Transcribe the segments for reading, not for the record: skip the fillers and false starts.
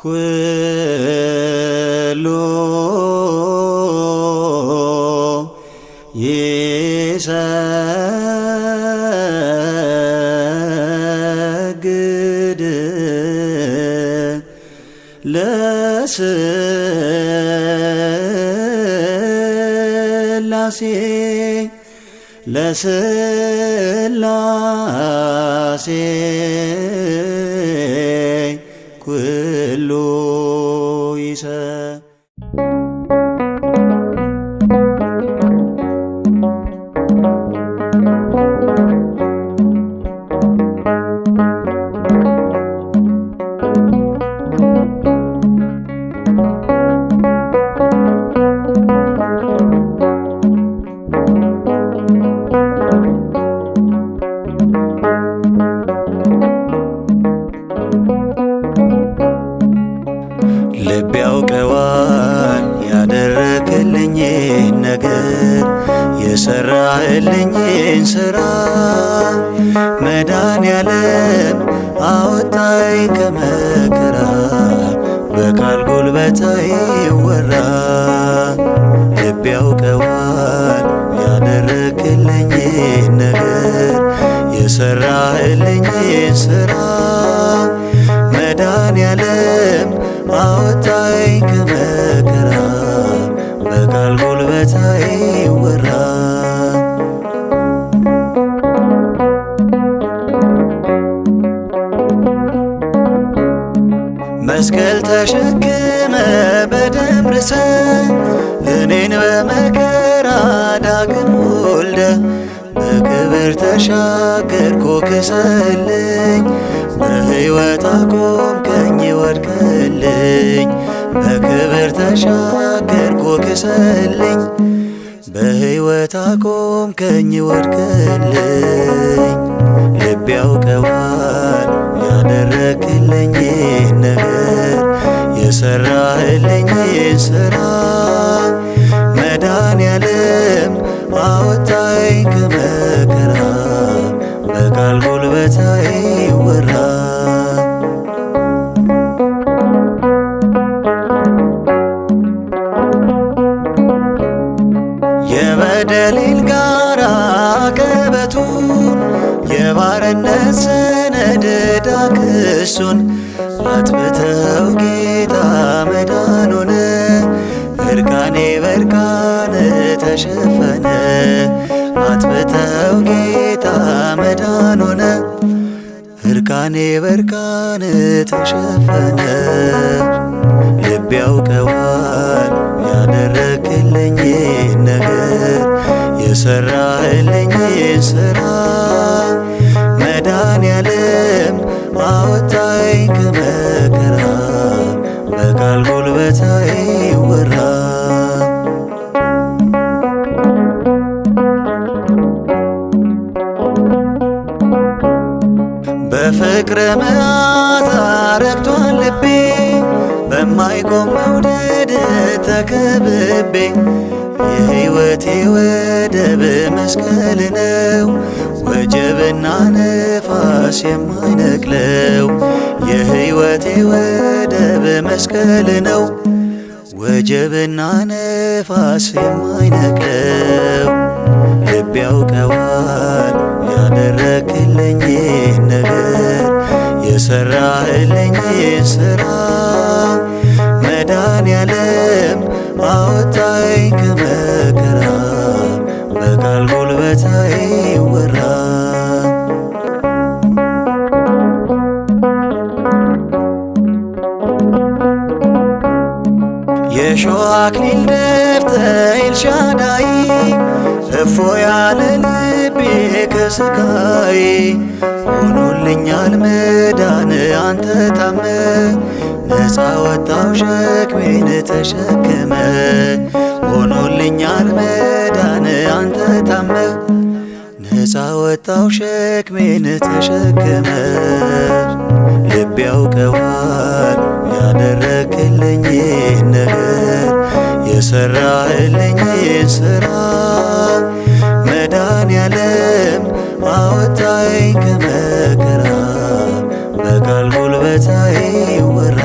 ኩሉ ይሰግድ ለስላሴ ለስላሴ ኩሉ ይሰ ልብ ያውቀዋል ያደረክልኝን ነገር የሰራህልኝን ስራ መድኃኔዓለም አወጣኝ ከመከራ በቃል ጉልበት አይወራ። ልብ ያውቀዋል ያደረክልኝን ነገር የሰራህልኝን ስራ መድኃኔዓለም አወጣኝ ከመከራ በቃል ጉልበት አይወራ። መስቀል ተሸክመ በደም ርሰ እኔን በመከራ ዳግም ወልደ በክብር ተሻገርኩ ክሰልኝ በሕይወት አቆምከኝ ወድቀልኝ በክብር ተሻገርኩ ክሰልኝ በሕይወት አቆምከኝ ወድቀልኝ። ልብ ያውቀዋል ያደረክልኝን ነገር የሰራህልኝን ስራ መድኃኔዓለም አወጣኝ ከመከራ በቃል ጉልበት አይወራ። የበደሌን ጋራ ቀበቱን የባርነት ሰነድ ዕዳ ክሱን አጥፍተው ጌታ መዳኑን እርቃኔ በእርቃን ተሸፈነ አጥፍተው ጌታ መዳኑን እርቃኔ በእርቃን ተሸፈነ። ልብ ያውቀዋል ያደረክልኝን ነገር የሰራህልኝን ስራ መድኃኔዓለም አወጣኝ ከመከራ በቃል ጉልበት አይወራ። በፍቅር መዓዛ ረክቷል ልቤ በማይቆም መውደድ ተከብቤ የሕይወቴ ወደብ መስቀል ነው ወጀብና ነፋስ የማይነቅለው የሕይወቴ ወደብ መስቀል ነው ወጀብና ነፋስ የማይነቅለው። ልብ ያውቀዋል ያደረክልኝን ነገር የሰራህልኝን ስራ መድኃኔዓለም አወጣኝ ከመከራ በቃል ጉልበት አይወራ። የሾህ አክሊል ደፍተህ ኤልሻዳይ እፎ ያለ ልቤ ከስቃይ ሆኖልኛል መዳን አንተ ታመ ነፃ ወጣው ሸክሜን ተሸክመ ሆኖልኛል መዳን አንተ ታመ ነፃ ወጣው ሸክሜን ተሸክመ። ልብ ያውቀዋል ያደረክልኝን ነገር የሰራህልኝን ስራ መድኃኔዓለም አወጣኝ ከመከራ በቃል ጉልበት አይወራ።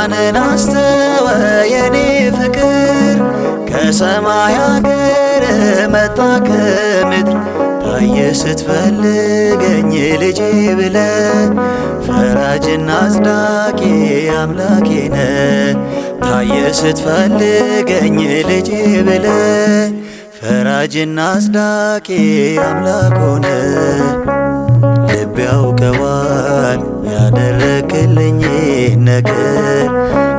ማንን አስተወ የኔ ፍቅር ከሰማይ አገር መጣ ከምድር ታየ ስትፈልገኝ ልጄ ብለ ፈራጅና አጽዳቂ አምላኬ ነ ታየ ስትፈልገኝ ልጄ ብለ ፈራጅና አጽዳቂ አምላክ ሆነ። ልብ ያውቀዋል ያደረክልኝ ነገር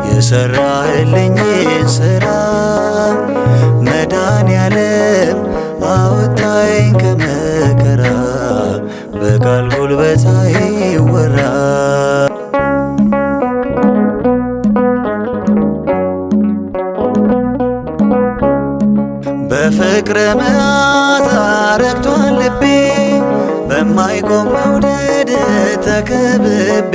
የሰራህልኝ ስራ መድኃኔዓለም አወጣኸኝ ከመከራ በቃል ጉልበት አይወራ። በፍቅር መዓዛ ረክቷል ልቤ በማይቆም መውደድ ተከብቤ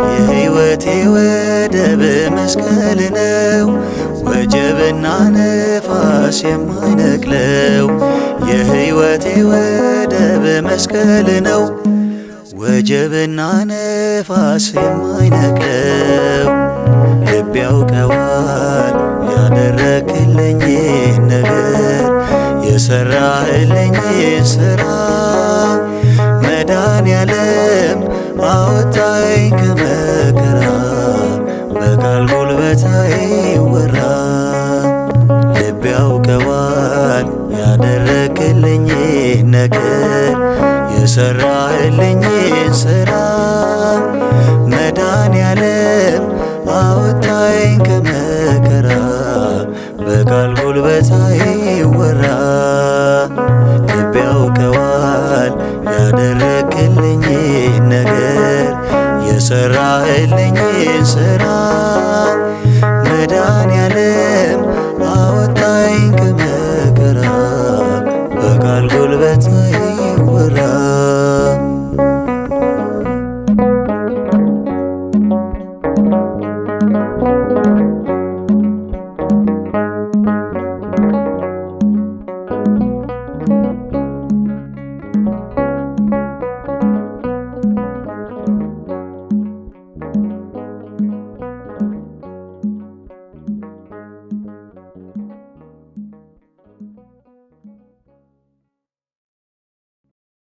የሕይወቴ ወደብ መስቀል ነው ወጀብና ነፋስ የማይነቅለው የሕይወቴ ወደብ መስቀል ነው ወጀብና ነፋስ የማይነቅለው። ልብ ያውቀዋል ያደረክልኝ ነገር የሰራህልኝ ስራ መድኃኔዓለም አወጣኸኝ ከመከራ በቃል ጉልበት አይወራ። ልብ ያውቀዋል ያደረክልኝ ነገር የሰራህልኝ ስራ መድኃኔዓለም አወጣኸኝ ከመከራ በቃል ጉልበት አይወራ። ልብ ያውቀዋል ያደረክልኝ ነገር የሰራህልኝ ስራ።